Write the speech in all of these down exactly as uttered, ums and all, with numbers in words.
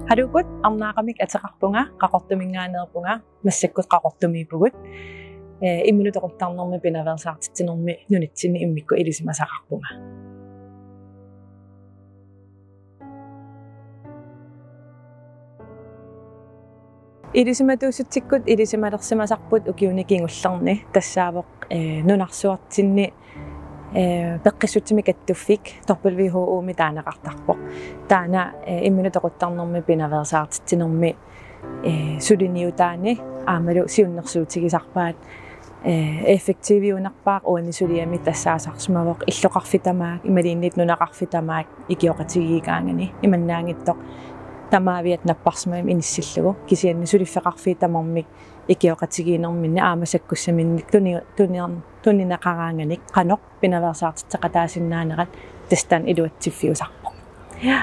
Aluukkut, Arnaaqamik ateqarpunga, Qaqortuminngaanneerpunga, massakkut Qaqortumiippugut. Ee, imminut toquttarnermi pinaveersaartitsinermi nunatsinni immikkut ilisimasaqarpunga. Ilisimatuusutsikkut ilisimalersimasarput ukiuni kingullerni tassaavoq, ee, nunarsuartinni, ee, peqqissutsimik kattuffik W H O-mi taaneqartarpoq. Taanna, ee, imminut toquttarnermi pinaveersaartitsinermi, ee, suliniutaani aammalu siunnersuutigisarpaat, ee, effektiviunerpaaq uani suliami tassaasarsimavoq illoqarfik tamaat imaluunniit nunaqarfik tamaat ikioqatigiigaangani, imannaanngitsoq tamaaviat napparsimavimmi inissillugu, kisianni suliffeqarfiit tamarmik ikioqatigiinnerminni aamma sakkussaminnik tuni-, tuni-, tunineqaraanganik qanoq pinaveersaartitseqataasinnaanerat tassa taanna iluatsiffiusarpoq. Ja.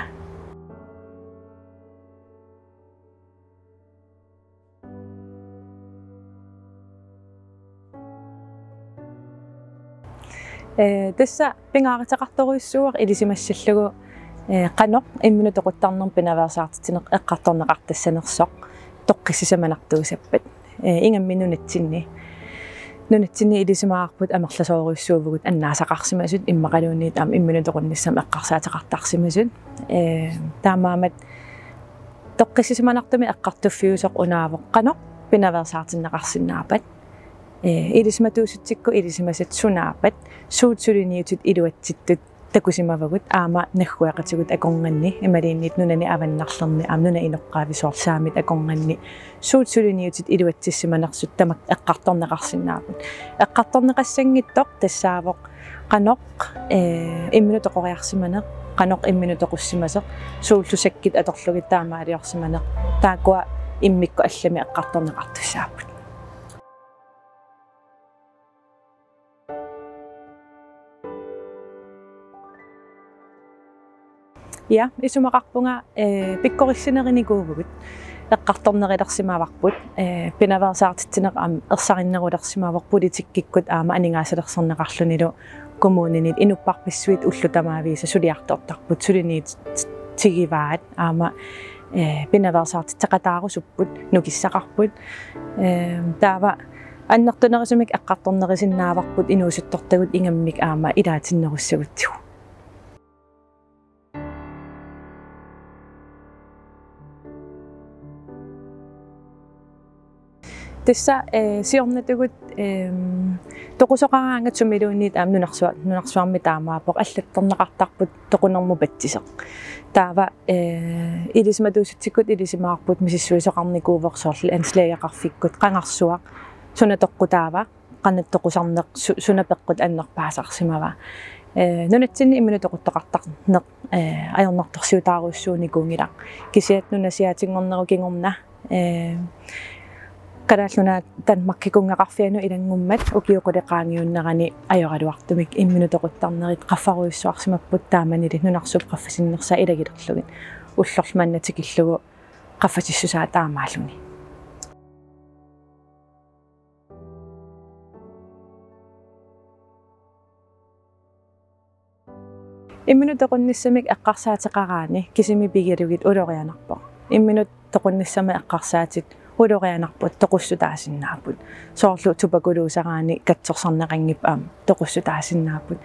Ee, tassa pingaaruteqartorujussuuvoq ilisimassallugu, ee, qanoq imminut toquttarnermi pinaveersaartitsineq eqqartorneqartassanersoq toqqissisimanartuusappat. Ee, ingammik nunatsinni. Nunatsinni ilisimavarput amerlasoorujussuuvugut annaasaqarsimasut immaqaluunniit aamma imminut toqunnissamut eqqarsaateqartarsimasut. Ee, taamaammat toqqissisimanartumik eqqartuffiusoq unaavoq qanoq pinaveersaartinneqarsinnaappat. Ee, ilisimatuusutsikkut ilisimasat sunaappat, suut suliniutit iluatsittut takusimavagut aamma naggueqatigut akornanni imaluunniit nunani avannarlerni aamma nunap inoqqaavi soorlu saamit akornanni suut suliniutit iluatsissimanersut tamakku eqqartorneqarsinnaapput. Eqqartorneqassanngitsoq tassaavoq qanoq, ee, imminut toqoriarsimaneq, qanoq imminut toqussimasoq, suullu sakkit atorlugit taamaaliorsimaneq, taakkua immikkut allamik eqqartorneqartussaapput. Ja, isumaqarpunga, ee, pikkorissinerinikuuvugut. Eqqartornerulersimavarput, ee, pinaveersaartitsineq aamma ersarinnerulersimavoq politikkikkut aamma aningaasalersorneqarlunilu kommuninit, inuppassuit ullut tamaaviisa suliartortarput, suliniutigivaat aamma, ee, pinaveersaartitseqataarusupput, nukissaqarput. Ee, taava annertunerusumik eqqartornerusinnaavarput inuusuttortagut ingammik aamma ilaatinnerussagutsigu. Tassa, ee, siornatigut, em, toqusoqaraangat sumiluunniit aamma nunarsua-, nunarsuarmi taamaappoq allattorneqartarput toqunermut patsisoq. Taava, ee, ilisimatuusutsikkut ilisimavarput misissuisoqarnikuuvoq soorlu anslagaqarfikkut qangarsuaq suna toqqutaava, qanoq toqusarneq su-, suna peqqut annerpaasarsimava. Ee, nunatsinni imminut toquttoqartarneq, ee, ajornartorsiutaarujussuunikuunngilaq. Kisianni nunasiaatinngornerup kingorna, ee, Kalaallit Nunaat Danmarkikunngeqarfianut ilanngummat ukiut qulit qaangiunnerani ajoraluartumik imminut toquttarnerit qaffarujussuarsimapput, taamanili nunarsuup qaffasinnersaa ilagilerlugit ullorlu manna tikillugu qaffasissusaa taamaalluni. Imminut toqunnissamik eqqarsaateqaraanni kisimi pigalugit ulorianarpoq. Imminut toqunnissamut eqqarsaatit ulorianarput toqussutaasinnaapput. Soorlu tuberkuloseraanni katsorsarneqanngippat aamma toqussutaasinnaapput.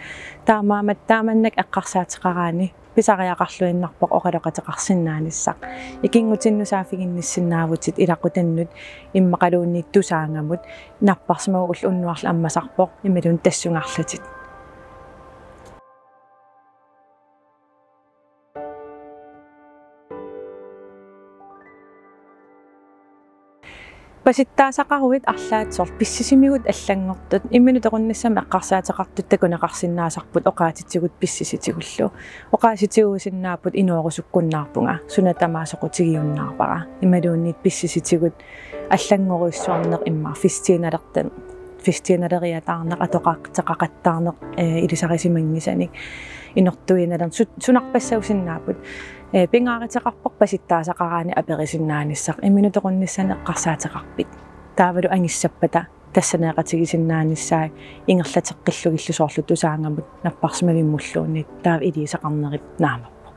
Taamaammat taamannak eqqarsaateqaraanni pisariaqarluinnarpoq oqaloqateqarsinnaanissaq. Ikinngutinnut saaffiginnissinnaavutit ilaqutannut immaqaluunniit Tusaanngamut, napparsimavoq ulloq unnuarlu ammasarpoq imaluunniit tassungarlutit. Pasittaasaqaruit arlaat soorlu pissisimigut allanngortut, imminut toqunnissamut eqqarsaateqartut takuneqarsinnaasarput oqaatsitigut pissisitigullu. Oqaatsitiguusinnaapput inoorusukkunnaarpunga, suna tamaat soqutigiunnaarpara. Imaluunniit pissisitigut allanngorujussuarneq immaqa fifteen-alertan, fifteen-aleriataarneq, atoqartaqaqattaarneq, ee, ilisarisimanngisanik, inortuinnarneq su-, sunarpassuusinnaapput. Ee, pingaaruteqarpoq pasittaasaqaraanni aperisinnaanissaq: Imminut toqunnissamut eqqarsaateqarpit? Taavalu angissappata tassaneeqatigisinnaanissaat ingerlateqqillugillu soorlu Tusaanngamut napparsimavimmulluunniit taava iliuuseqarnerit naamappoq.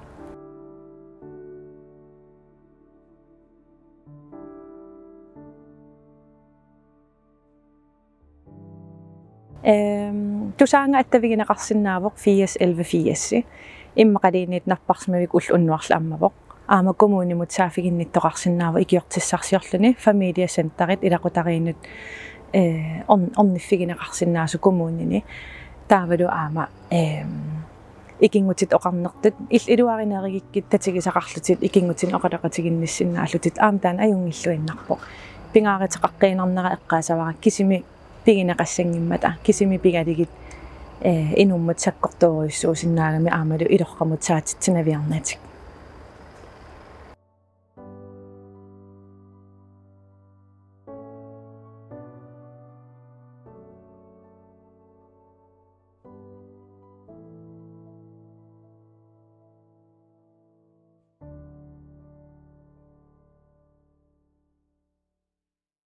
Ehm, Tusaannga attavigineqarsinnaavoq firs elleve firs. Immaqaluunniit napparsimmavik ulloq unnuarlu ammavoq. Aamma kommunimut saaffiginnittoqarsinnaavoq ikiortissarsiorluni familiecenterit ilaqutariinnut, eh, orn-, orniffigineqarsinnaasoq kommunini. Taavalu aamma, ehm, ikinngutit oqarnertut il-, iluarinerugikkit tatigisaqarlutit ikinngutinik oqaloqatiginnissinnaallutit aamma taanna ajunngilluinnarpoq. Pingaaruteqaqqiinnarnera eqqaasavara kisimi pigineqassanngimmata, kisimi pigalugit, eh, inummut sakkortoorujussuusinnaagamik aammalu ilorramut saatitsinaviarnatik.